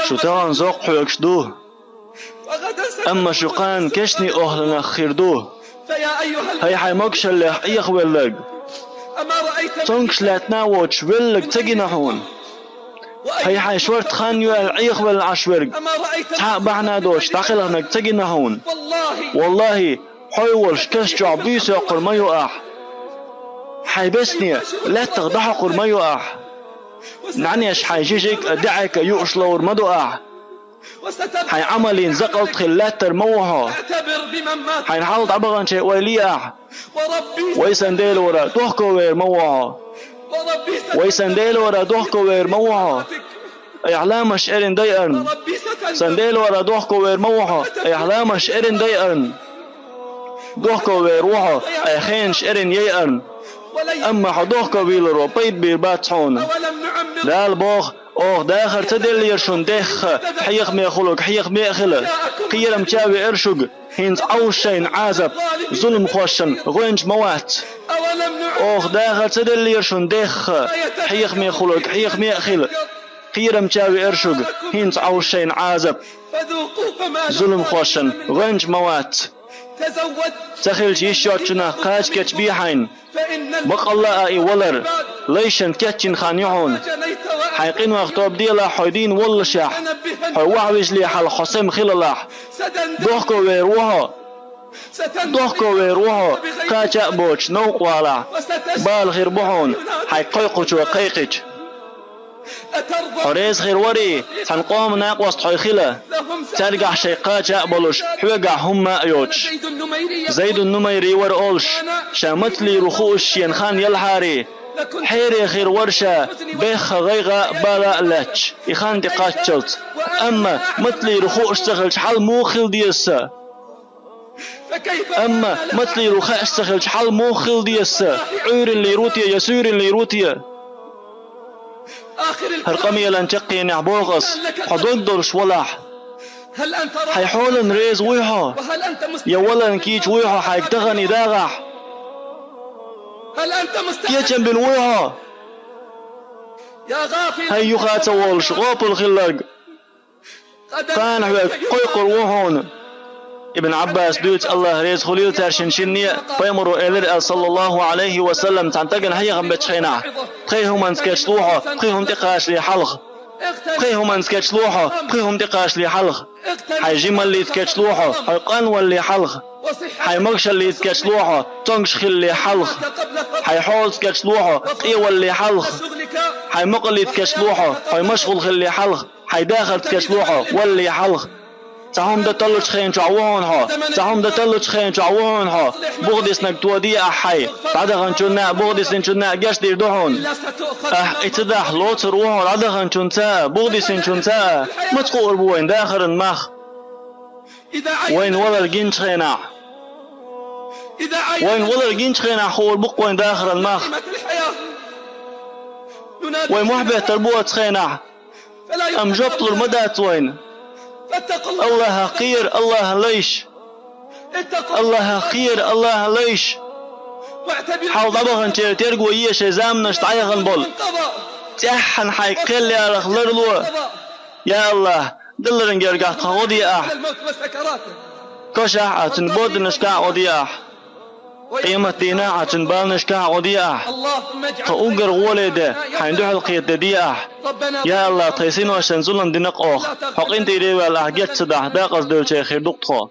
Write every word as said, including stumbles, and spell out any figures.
Шу тахана зоккхахьоьгуш ду, амма шу кхана кешнийн охьланах хир ду. ХӀай хьайн могушаллех Ӏехавелларг, цомгаш лаьттина а воцуш велларг ца гина хьуна? ХӀай хьайн шорта хан ю аьлла Ӏехавелла Ӏаш верг, цхьа а бахьана доцуш дӀакхелхинарг ца гина хьуна? ВаллахӀи, хьо волуш каш чохь буьйса йоккхур ма ю ахь. Хьайн бесне лаьттах дӀахьокхур ма ю ахь. НӀаьнеш хьайн жижиг а, даьӀахк а юуш ловр ма ду ахь. Хьайн Ӏамаллин закъалт хилла лаьттар ма ву хьо. Хьайна хьалха дӀабаханчийн ойла е ахь. Вай сан Дела вара, дохковер ма ву хьо. Вай сан Дела вара, дохковер ма ву хьо. Айхьа ламазаш эрна дайарна. Сан Дела вара, дохковер ма ву хьо. Айхьа ламазаш эрна дайарна. Дохковер ву хьо, айхьа хенаш эрна яйарна. Амма хьо дохковийларо пайда бийр бац хьуна. Дала боху: «Оха дахар ца деллера шуна дехха, хьехамехула хьехаме а хила? Кхерам чу а веара шуьга, хӀинца Ӏовша шайна Ӏазап, зуламхошна гӀоьнча ма вац. Оха дахар ца деллера шуна дехха, хьехамехула хьехаме а хила? Кхерам чу а веара шуьга, хӀинца Ӏовша шайна Ӏазап, зуламхошна гӀоьнча ма вац». Ца хилча йиш йоцучунах кхача кечбе хьайна. Баккъалла а и валар лайшна кечйина хан ю хьуна. Хьайн къинойх тоба делахь, хьо дийна воллушехь, хьо вахьа вижале хьалха хьо сема хилалахь. Дохковер ву хьо. Дохковер ву хьо, кхача а боцуш новкъа валахь. Бала хир бу хьуна, хьайга кхойкхучо кхайкхича. Хьо реза хир варий, цхьана къоман накъост хьо хила, цаьргахь шайн кхача а болуш, хьоьгахь хӀумма а йоцуш? Зайдун Нумайри вара олуш, ша мацаллийр ву хууш шена хан ялахьарий, хьере хир вара ша, бехха гӀайгӀа а, бала а лаьтташ, и хан тӀекхаччалц. Амма мацаллийр ву хууш ца хилча, хьал муха хила деза сан? Амма мацаллийр ву хууш ца хилча, хьал муха хила деза сан? Ӏуьйранлийр ву те я суьйранлийр ву те? ХӀара къамелан чаккхенехь боху ас, хьо дог долуш валахь. Хьайн хьолана реза вуй хьо? Я валарна кийча вуй хьо хьайга тахана и дагӀахь? Кечам бина вуй хьо? ХӀай юха ца волуш гӀопал хилларг! Кхана хьоьга кхойкхур ву хьуна. Ибн Ӏаббаса дуьйцу, АллахӀ реза хуьлийла цаьршинна шинна а, пайхамаро элира аьлла, саллаллаху Ӏалайхи ва саллам, цхьана стагана хьехам бечу хенахь: «Пхи хӀуманца кечло хьо, пхи хӀума тӀекхачале хьалха. Пхи хӀуманца кечло хьо, пхи хӀума тӀекхачале хьалха. Хьайн жималлица кечло хьо, хьо къанвалале хьалха. Хьайн могушаллица кечло хьо, цомгуш хилале хьалха. Хьайн хьолаца кечло хьо, къевалале хьалха. Хьайн мукъаллица кечло хьо, хьо машгӀул хилале хьалха. Хьайн дахарца кечло хьо, валале хьалха. Цхьа хӀума дан таллучу хенахь ву хьуна хьо, цхьа хӀума дан таллучу хенахь ву хьуна хьо, бухадиснарг тоде ахь хьайн, дӀадаханчунна а, бухадиснарчунна а гечдийр ду хьуна. Ахь и ца дахь, лоцур ву хьо дӀадаханчунца а, бухадиснарчунца а. Маца хуур бу вайна дахаран мах? Вайна валар гинчу хенахь. Вайна валар гинчу хенахь хуур бу-кх вайна дахаран мах. Вай мохь беттар бу оцу хенахь. Амма жоп лур ма дац вайна. АллахӀах кхера, АллахӀан лайш. АллахӀах кхера, АллахӀан лайш. Хьалха дӀабаханчеран терго е шайн заманаш дӀаяхана болу. ЦӀеххьана хьайга кхел ярах ларло. Я АллахӀ, далларан гергахь тхан гӀо де ахь. Кошахь а, цуьнан боданашкахь а гӀо де ахь. Къематдийнахь а, цуьнан баланашкахь а гӀо де ахь. Тхан уггар гӀоле де, хьайна дуьхьал кхета де де ахь. Я АллахӀ, тхайн синошна зулам дина-кх оха. Хьо къинтӀера ваьлла ахь геч ца дахь, декъаза девллачех хир ду-кх тхо.